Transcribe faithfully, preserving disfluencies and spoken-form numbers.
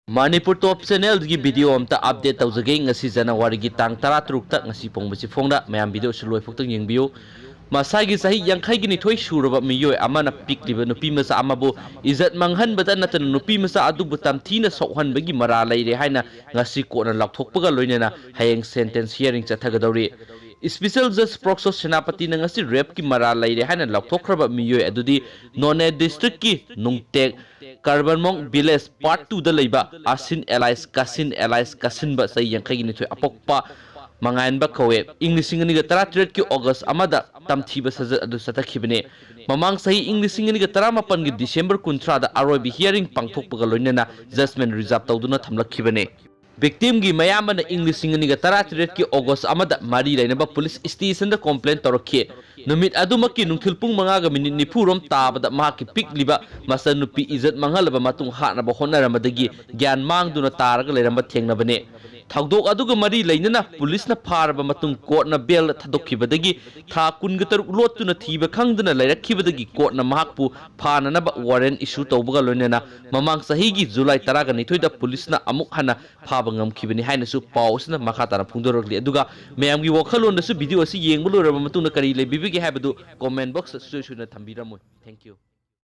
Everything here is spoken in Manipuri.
ꯃꯅꯤꯄꯨꯔ ꯇꯣꯞ ꯆꯦꯅꯦꯜꯒꯤ ꯚꯤꯗꯤꯑꯣ ꯑꯝꯇ ꯑꯞꯗꯦꯠ ꯇꯧꯖꯒꯦ꯫ ꯉꯁꯤ ꯖꯅꯋꯥꯔꯤꯒꯤ ꯇꯥꯡ ꯇꯔꯥꯇꯔꯨꯛꯇ ꯉꯁꯤ ꯐꯣꯡꯕꯁꯤ ꯐꯣꯡꯅ ꯃꯌꯥꯝ ꯚꯤꯗꯤꯑꯣꯁꯤ ꯂꯣꯏꯐꯥꯎꯇꯪ ꯌꯦꯡꯕꯤꯌꯨ꯫ ꯃꯁꯥꯒꯤ ꯆꯍꯤ ꯌꯥꯡꯈꯩꯒꯤ ꯅꯤꯊꯣꯏ ꯁꯨꯔꯕ ꯃꯤꯑꯣꯏ ꯑꯃꯅ ꯄꯤꯛꯂꯤꯕ ꯅꯨꯄꯤ ꯃꯆꯥ ꯑꯃꯕꯨ ꯏꯖꯠ ꯃꯥꯡꯍꯟꯕꯗ ꯅꯠꯇꯅ ꯅꯨꯄꯤ ꯃꯆꯥ ꯑꯗꯨꯕꯨ ꯇꯝꯊꯤꯅ ꯁꯣꯛꯍꯟꯕꯒꯤ ꯃꯔꯥꯜ ꯂꯩꯔꯦ ꯍꯥꯏꯅ ꯉꯁꯤ ꯀꯣꯔꯠꯅ ꯂꯥꯎꯊꯣꯛꯄꯒ ꯂꯣꯏꯅꯅ ꯍꯌꯦꯡ ꯁꯦꯟꯇꯦꯟꯁ ꯍꯤꯌꯥꯔꯤꯡ ꯆꯠꯊꯒꯗꯧꯔꯤ꯫ ꯏꯁꯄꯤꯁꯦꯜ ꯖꯁ ꯄ꯭ꯔꯣꯛꯁꯣ ꯁꯦꯅꯥꯄꯇꯤꯅ ꯉꯁꯤ ꯔꯦꯞꯀꯤ ꯃꯔꯥꯜ ꯂꯩꯔꯦ ꯍꯥꯏꯅ ꯂꯥꯎꯊꯣꯛꯈ꯭ꯔꯕ ꯃꯤꯑꯣꯏ ꯑꯗꯨꯗꯤ ꯅꯣꯅꯦ ꯗꯤꯁꯇ꯭ꯔꯤꯛꯀꯤ ꯅꯨꯡꯇꯦꯛ ꯀꯔꯕꯟꯃꯣꯡ ꯚꯤꯂꯦꯖ ꯄꯥꯔꯠ ꯇꯨꯗ ꯂꯩꯕ ꯑꯁꯤꯟ ꯑꯦꯂꯥꯏꯁ ꯀꯥꯁꯤꯟ ꯑꯦꯂꯥꯏꯁ ꯀꯥꯁꯤꯟꯕ ꯆꯍꯤ ꯌꯥꯡꯈꯩꯒꯤ ꯅꯤꯊꯣꯏ ꯑꯄꯣꯛꯄ ꯃꯉꯥꯏꯟꯕ ꯀꯧꯋꯦ꯫ ꯏꯪ ꯂꯤꯁꯤꯡ ꯑꯅꯤꯒ ꯇꯔꯥꯇꯔꯦꯠꯀꯤ ꯑꯣꯒꯁ ꯑꯃꯗ ꯇꯝꯊꯤꯕ ꯁꯥꯖꯠ ꯑꯗꯨ ꯆꯠꯊꯈꯤꯕꯅꯤ꯫ ꯃꯃꯥꯡ ꯆꯍꯤ ꯏꯪ ꯂꯤꯁꯤꯡ ꯑꯅꯤꯒ ꯇꯔꯥꯃꯥꯄꯟꯒꯤ ꯗꯤꯁꯦꯝꯕꯔ ꯀꯨꯟꯊ꯭ꯔꯥꯗ ꯑꯔꯣꯏꯕ ꯍꯤꯌꯥꯔꯤꯡ ꯄꯥꯡꯊꯣꯛꯄꯒ ꯂꯣꯏꯅꯅ ꯖꯖꯃꯦꯟ ꯔꯤꯖꯥꯔꯚ ꯇꯧꯗꯨꯅ ꯊꯝꯂꯛꯈꯤꯕꯅꯤ꯫ ꯚꯤꯛꯇꯤꯝꯒꯤ ꯃꯌꯥꯝꯕꯅ ꯏꯪ ꯂꯤꯁꯤꯡ ꯑꯅꯤꯒ ꯇꯔꯥꯇꯔꯦꯠꯀꯤ ꯑꯣꯒꯁ ꯑꯃꯗ ꯃꯔꯤ ꯂꯩꯅꯕ ꯄꯨꯂꯤꯁ ꯁ꯭ꯇꯦꯁꯟꯗ ꯀꯣꯝꯄ꯭ꯂꯦꯟ ꯇꯧꯔꯛꯈꯤ꯫ ꯅꯨꯃꯤꯠ ꯑꯗꯨꯃꯛꯀꯤ ꯅꯨꯡꯊꯤꯜ ꯄꯨꯡ ꯃꯉꯥꯒ ꯃꯤꯅꯤꯠ ꯅꯤꯐꯨꯔꯣꯝ ꯇꯥꯕꯗ ꯃꯍꯥꯛꯀꯤ ꯄꯤꯛꯂꯤꯕ ꯃꯆꯟꯅꯨꯄꯤ ꯏꯖꯠ ꯃꯥꯡꯍꯜꯂꯕ ꯃꯇꯨꯡ ꯍꯥꯠꯅꯕ ꯍꯣꯠꯅꯔꯝꯕꯗꯒꯤ ꯒ꯭ꯌꯥꯟ ꯃꯥꯡꯗꯨꯅ ꯇꯥꯔꯒ ꯂꯩꯔꯝꯕ ꯊꯦꯡꯅꯕꯅꯤ꯫ ꯊꯧꯗꯣꯛ ꯑꯗꯨꯒ ꯃꯔꯤ ꯂꯩꯅꯅ ꯄꯨꯂꯤꯁꯅ ꯐꯥꯔꯕ ꯃꯇꯨꯡ ꯀꯣꯔꯠꯅ ꯕꯦꯜ ꯊꯥꯗꯣꯛꯈꯤꯕꯗꯒꯤ ꯊꯥ ꯀꯨꯟꯒ ꯇꯔꯨꯛ ꯂꯣꯠꯇꯨꯅ ꯊꯤꯕ ꯈꯪꯗꯅ ꯂꯩꯔꯛꯈꯤꯕꯗꯒꯤ ꯀꯣꯔꯠꯅ ꯃꯍꯥꯛꯄꯨ ꯐꯥꯅꯅꯕ ꯋꯥꯔꯦꯟ ꯏꯁꯨ ꯇꯧꯕꯒ ꯂꯣꯏꯅꯅ ꯃꯃꯥꯡ ꯆꯍꯤꯒꯤ ꯖꯨꯂꯥꯏ ꯇꯔꯥꯒ ꯅꯤꯊꯣꯏꯗ ꯄꯨꯂꯤꯁꯅ ꯑꯃꯨꯛ ꯍꯟꯅ ꯐꯥꯕ ꯉꯝꯈꯤꯕꯅꯤ ꯍꯥꯏꯅꯁꯨ ꯄꯥꯎ ꯑꯁꯤꯅ ꯃꯈꯥ ꯇꯥꯅ ꯐꯣꯡꯗꯣꯔꯛꯂꯤ꯫ ꯑꯗꯨꯒ ꯃꯌꯥꯝꯒꯤ ꯋꯥꯈꯜꯂꯣꯟꯗꯁꯨ ꯚꯤꯗꯤꯑꯣ ꯑꯁꯤ ꯌꯦꯡꯕ ꯂꯣꯏꯔꯕ ꯃꯇꯨꯡꯗ ꯀꯔꯤ ꯂꯩꯕꯤꯕꯒꯦ ꯍꯥꯏꯕꯗꯨ ꯀꯣꯃꯦꯟ ꯕꯣꯛꯁꯇ ꯁꯨꯡꯁꯣꯏ ꯁꯣꯏꯗꯅ ꯊꯝꯕꯤꯔꯝꯃꯨ꯫ Thank you꯫